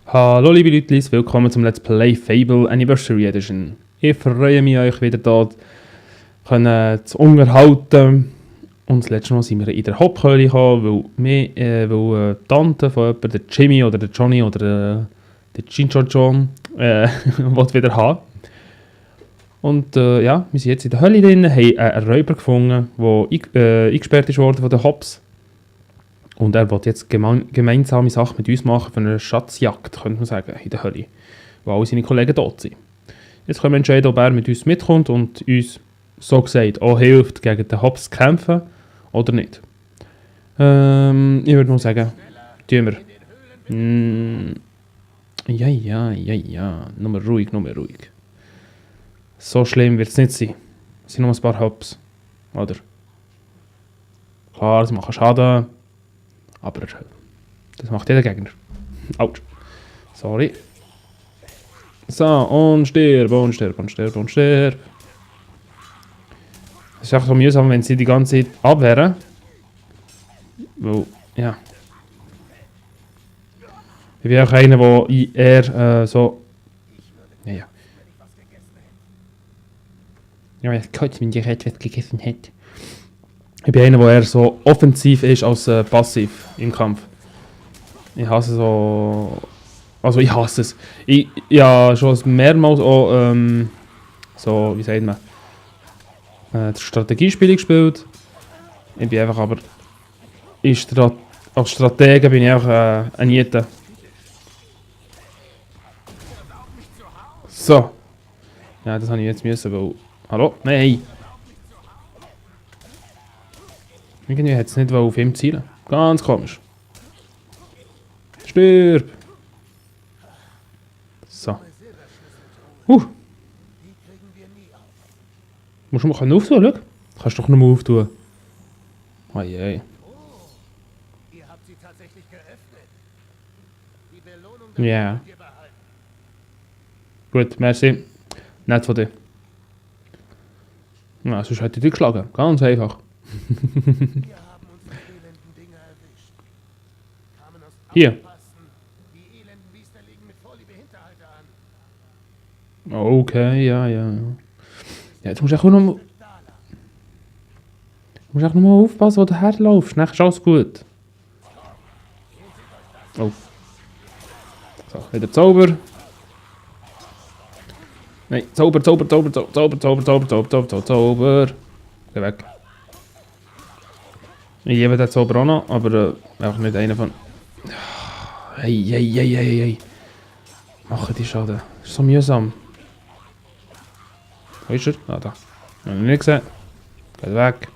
Hallo liebe Leute, willkommen zum Let's Play Fable Anniversary Edition. Ich freue mich, euch wieder dort zu unterhalten. Und das letzte Mal sind wir in der Hopkhöhle gekommen, weil die Tante von jemandem, der Jimmy oder der Johnny oder der Chincho John, wollte wieder haben. Und ja, wir sind jetzt in der Höhle drin, haben einen Räuber gefunden, der eingesperrt ist worden von den Hobbs. Und er will jetzt gemeinsame Sachen mit uns machen für eine Schatzjagd, könnte man sagen, in der Hölle. Wo alle seine Kollegen dort sind. Jetzt können wir entscheiden, ob er mit uns mitkommt und uns, so gesagt, auch hilft, gegen den Hobbs zu kämpfen oder nicht. Ich würde mal sagen, tun wir. Ja. Nur ruhig. So schlimm wird es nicht sein. Es sind nur ein paar Hobbs. Oder? Klar, sie machen Schaden. Aber das macht jeder Gegner. Autsch. Sorry. So, und stirb. Es ist einfach so mühsam, wenn sie die ganze Zeit abwehren. Weil, ja. Ich bin auch einer, der eher so... Ja. Ja, jetzt Gott, wenn die etwas gegessen hat. Ich bin einer, der eher so offensiv ist als passiv im Kampf. Ich hasse so... Also ich hasse es. Ich habe schon mehrmals auch so, wie sagt man, Strategiespiele gespielt. Ich bin einfach aber... als Stratege bin ich einfach ein Niete. So. Ja, das habe ich jetzt müssen, weil... Hallo? Nein! Irgendwie hat es nicht auf ihm zielen. Ganz komisch. Stirb! So. Musst du mal auftun, schau. Kannst du doch noch mal auftun. Oh je. Ja. Gut, merci. Nett von dir. Ja, sonst hätte ich dich geschlagen. Ganz einfach. Hier. Okay, ja. Ja, jetzt musst du auch noch mal aufpassen, wo du herlaufst. Nachher ist alles gut. Oh. So, wieder Zauber. Nein, Zauber. Geh weg. Ich liebe den Zauber auch noch, aber einfach nicht einer von... Hey. Machen die Schaden. Das ist so mühsam. Wo ist er? Ah, da. Ich habe ihn nicht gesehen. Geht weg.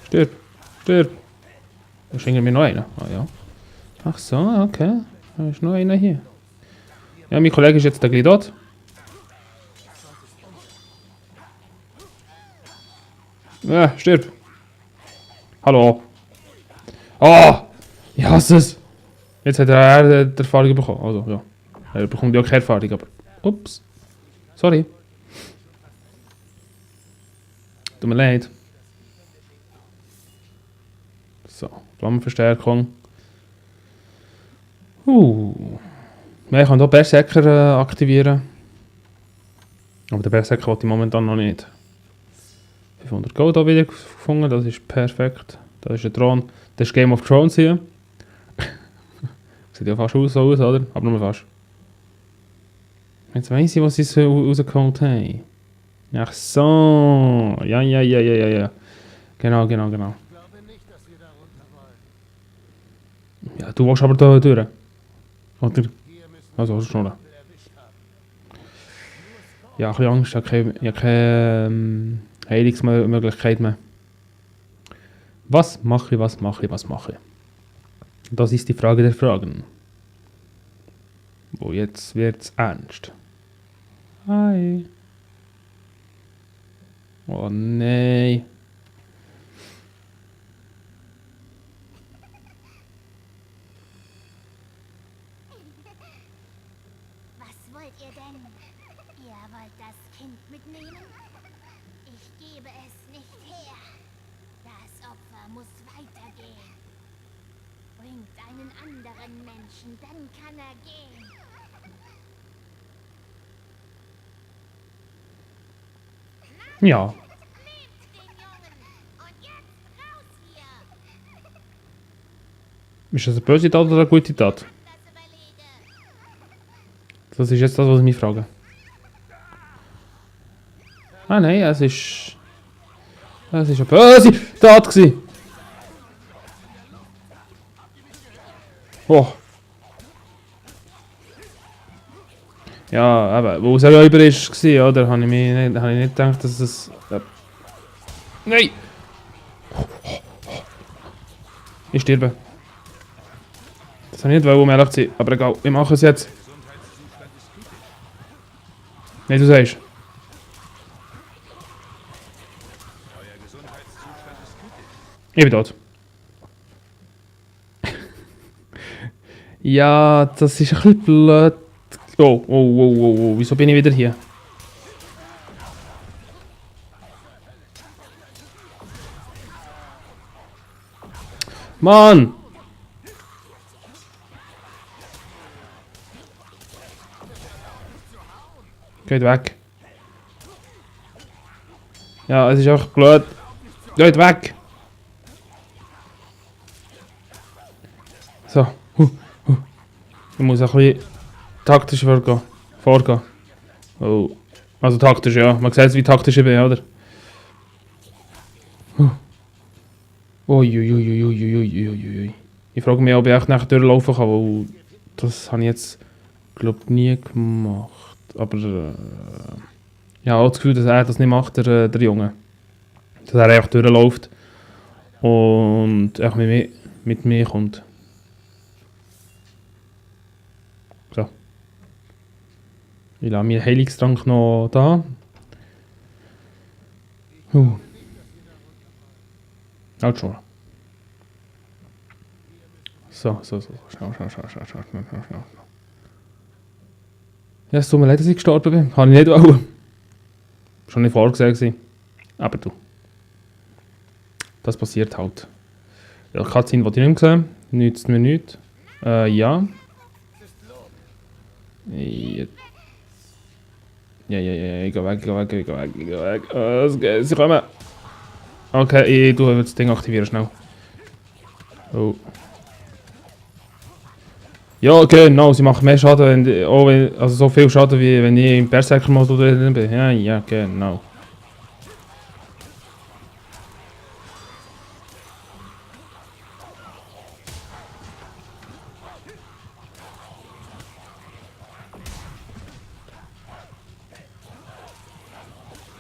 Stirb. Da ist irgendwie noch einer. Ah ja. Ach so, okay. Da ist noch einer hier. Ja, mein Kollege ist jetzt gleich dort. Ja, stirb. Hallo. Oh! Ich hasse es. Jetzt hat er die Erfahrung bekommen. Also, ja. Er bekommt ja keine Erfahrung, aber... Ups. Sorry. Tut mir leid. So, Flammenverstärkung. Ich kann hier Berserker aktivieren. Aber der Berserker wollte ich momentan noch nicht. 500 Gold auch wieder gefunden, das ist perfekt. Das ist ein Thron. Das ist Game of Thrones hier. Sieht ja fast so aus, oder? Aber nur fast. Jetzt weiss ich, was sie so rausgeholt haben. Ach so. Ja. Genau. Ja, du willst aber da durch. Oder? Also, hast du schon. Ja, ein bisschen Angst. Ich habe keine Heilungsmöglichkeit mehr. Was mache ich? Das ist die Frage der Fragen. Oh, jetzt wird's ernst. Hi. Oh nein. Was wollt ihr denn? Ihr wollt das Kind mitnehmen? Ich gebe es nicht her. Das Opfer muss weitergehen. einen anderen Menschen, dann kann er gehen. Ja. Nehmt den Jungen und jetzt raus hier. Ist das eine böse Tat oder eine gute Tat? Das überlege. Das ist jetzt das, was ich mich frage. Ah nein, es ist... Es ist eine böse Tat gewesen. Oh. Ja, aber wo es ein Räuber war, oder? Habe ich nicht gedacht, dass es... Nein! Ich sterbe. Das habe ich nicht wollen, um ehrlich zu sein. Aber egal, wir machen es jetzt. Nein, du sagst. Ich bin tot. Ja, das ist ein bisschen blöd. Oh, wieso bin ich wieder hier? Mann! Geht weg. Ja, es ist einfach blöd. Geht weg! So. Ich muss ein bisschen taktisch vorgehen. Oh. Also taktisch, ja. Man sieht, wie taktisch ich bin, oder? Uiuiuiuiuiuiui. Ich frage mich, ob ich echt nachher durchlaufen kann, weil das habe ich jetzt, glaube ich, nie gemacht. Aber ich habe auch das Gefühl, dass er das nicht macht, der Junge. Dass er einfach durchläuft und einfach mit mir kommt. So. Ich lasse meinen Heilungstrank noch da. Halt schon. So. Schnell. Ja, es tut mir leid, dass ich gestorben bin. Habe ich nicht wollen. Schon nicht vorgesehen gewesen. Aber du. Das passiert halt. Ja, Cutscene wollte ich nicht mehr sehen. Nützt mir nichts. Ja. Ja, ich geh weg. Sie kommen. Okay, ich tue das Ding aktivieren schnell. Oh. Ja, genau, sie machen mehr Schaden, also so viel Schaden wie wenn ich im Berserker-Modus drin bin. Ja, genau.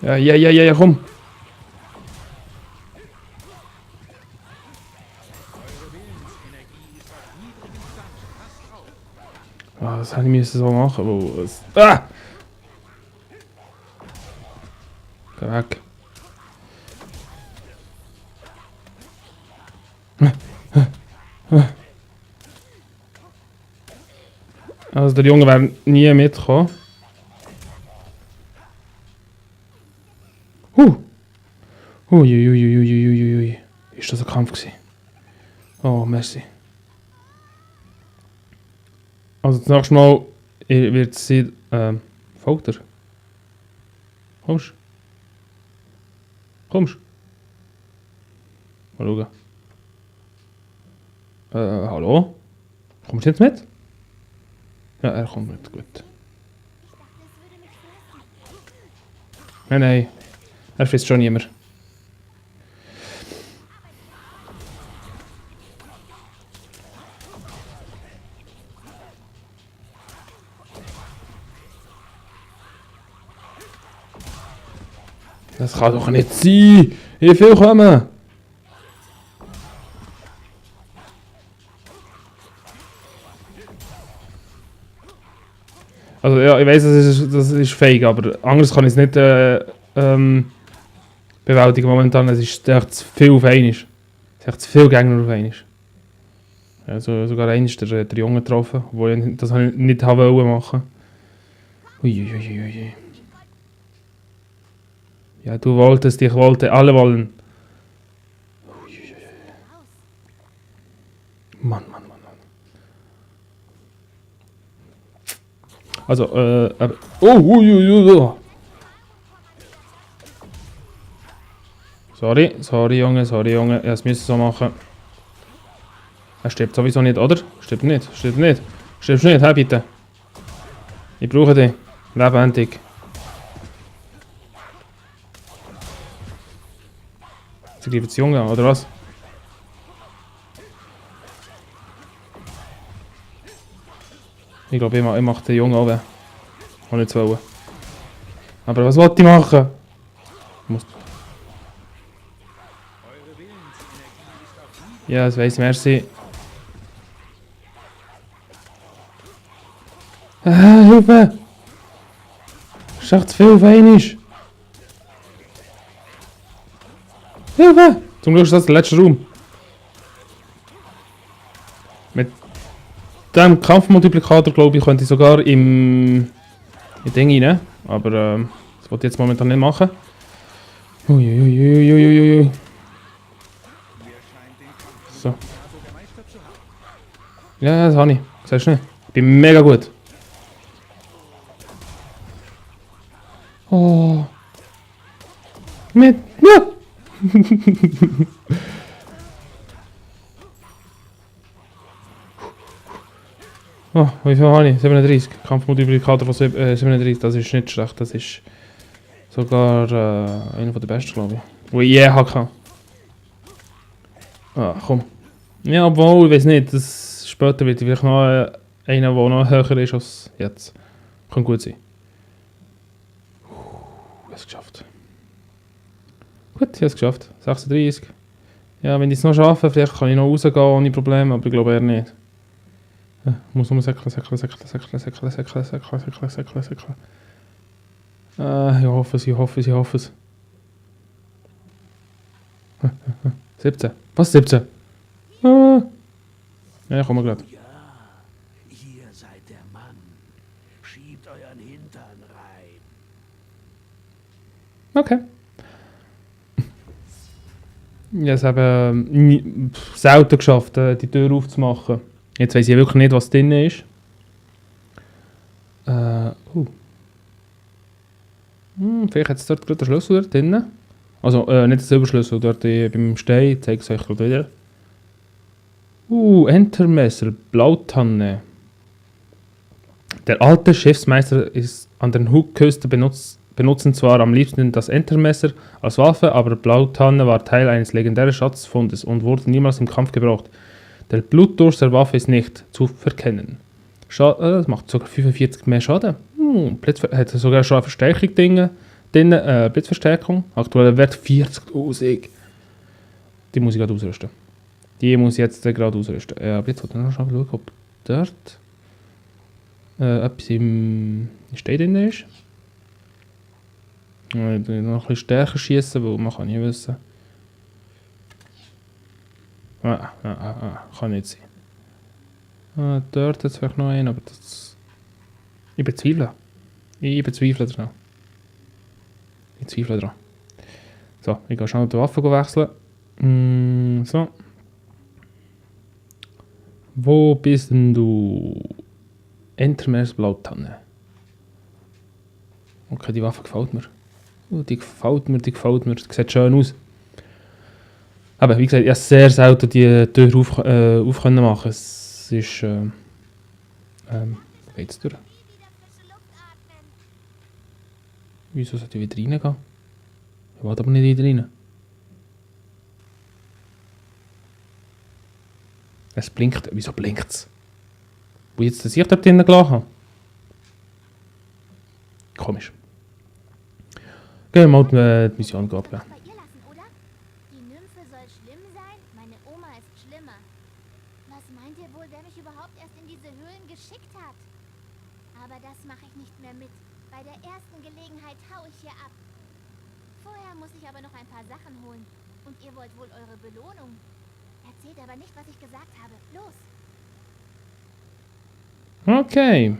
Ja, komm. Ah, das hätte ich so machen müssen. Ah! Geh weg. Also der Junge wäre nie mitgekommen. Ui. Ist das ein Kampf gewesen? Oh, merci. Also das nächste Mal wird sie... folgt er? Kommst? Mal schauen. Hallo? Kommst du jetzt mit? Ja, er kommt mit, gut. Nein. Er frisst schon niemand. Das kann doch nicht sein! Wie viel kommen? Also ja, ich weiß, das ist fake, aber anders kann ich es nicht bewältigen momentan. Es ist echt zu viel auf einmal. Es ist echt zu viel Gegner auf einmal. Also sogar einmal der Junge getroffen, wo ich das nicht haben wollte. Ui. Ja, du wolltest, ich wollte, alle wollen. Mann. Also, oh. Sorry, Junge. Ja, das müssen so machen. Er stirbt sowieso nicht, oder? Stirbt nicht. Stirbst nicht, hä, bitte. Ich brauche dich. Lebendig. Sie greifen das Junge an, oder was? Ich glaube, ich mache den Jungen auch. Und nicht wollen. Aber was wollte ich machen? Ich muss... Ja, das weiss ich, merci. Hilfe! Das ist echt zu viel auf einmal. Hilfe! Zum Glück ist das der letzte Raum. Mit dem Kampfmultiplikator, glaube ich, könnte ich sogar im Ding rein. Aber das wollte ich jetzt momentan nicht machen. Uiuiuiuiuiui. So. Ja, das habe ich. Siehst du nicht? Ich bin mega gut. Oh. Mit. Ja. Oh, wie viel habe ich? 37. Kampfmultiplikator von 37. Das ist nicht schlecht. Das ist sogar einer der besten, glaube ich. Wo ich je hatte. Ah, komm. Ja, obwohl, ich weiß nicht. Das später wird vielleicht noch einer, der noch höher ist als jetzt. Kann gut sein. Ich habe es geschafft. Gut, ich habe es geschafft. 36. Ja, wenn ich es noch schaffe, vielleicht kann ich noch rausgehen ohne Probleme, aber ich glaube eher nicht. Ich muss nur säckeln. Ich hoffe es. 17. Was 17? Ja, komm mal gerade. Ja, hier seid der Mann. Schiebt euren Hintern rein. Okay. Ich habe es eben selten geschafft, die Tür aufzumachen. Jetzt weiss ich wirklich nicht, was drin ist. Vielleicht hat es dort gerade den Schlüssel drin. Also, nicht den Silberschlüssel, dort beim Stein. Ich zeige es euch gerade wieder. Entermesser, Blautanne. Der alte Schiffsmeister ist an der Hookküste benutzen zwar am liebsten das Entermesser als Waffe, aber Blautanne war Teil eines legendären Schatzfundes und wurde niemals im Kampf gebraucht. Der Blutdurst der Waffe ist nicht zu verkennen. Das macht sogar 45 mehr Schaden. Hat sogar schon eine Verstärkung drin. Blitzverstärkung. Aktueller Wert 40.000. Die muss ich gerade ausrüsten. Die muss ich jetzt gerade ausrüsten. Aber jetzt wollte ich noch schauen, ob dort etwas im Stein drin ist. Ich will noch ein bisschen stärker schießen, weil man kann nicht wissen. Kann nicht sein. Dort hat es vielleicht noch einen, aber das... Ich bezweifle. Dran. So, ich gehe schnell die Waffe wechseln. So. Wo bist denn du? Entermers Blautanne. Okay, die Waffe gefällt mir. Die gefällt mir. Die sieht schön aus. Aber wie gesagt, ich habe sehr selten die Tür auf können machen. Es ist... geht's durch? Wieso sollte ich wieder reingehen? Ich will aber nicht wieder rein. Es blinkt. Wieso blinkt es? Wo ich jetzt das Licht dort drinnen gelassen habe? Komisch. Gehen wir mal die Mission abgeben. Bei ihr lassen, oder? Die Nymphe soll schlimm sein? Meine Oma ist schlimmer. Was meint ihr wohl, wer mich überhaupt erst in diese Höhlen geschickt hat? Aber das mache ich nicht mehr mit. Bei der ersten Gelegenheit hau ich hier ab. Vorher muss ich aber noch ein paar Sachen holen. Und ihr wollt wohl eure Belohnung. Erzählt aber nicht, was ich gesagt habe. Los! Okay.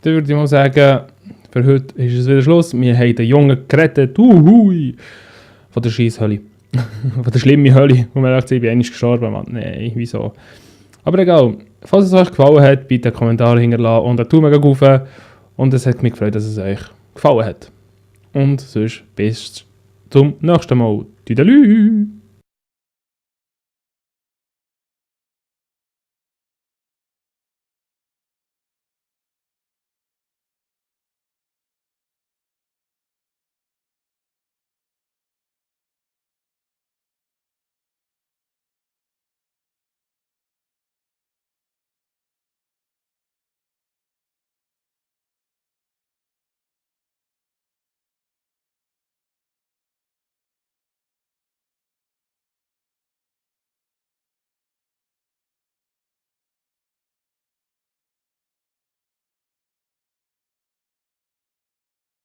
Dann würde ich mal sagen, für heute ist es wieder Schluss. Wir haben den Jungen gerettet. Von der Scheisshölle. Von der schlimmen Hölle. Und man sagt, ich bin eigentlich gestorben. Mann. Nein, wieso? Aber egal, falls es euch gefallen hat, bitte einen Kommentar hinterlassen und einen Daumen rauf. Und es hat mich gefreut, dass es euch gefallen hat. Und sonst bis zum nächsten Mal. Tüdelü!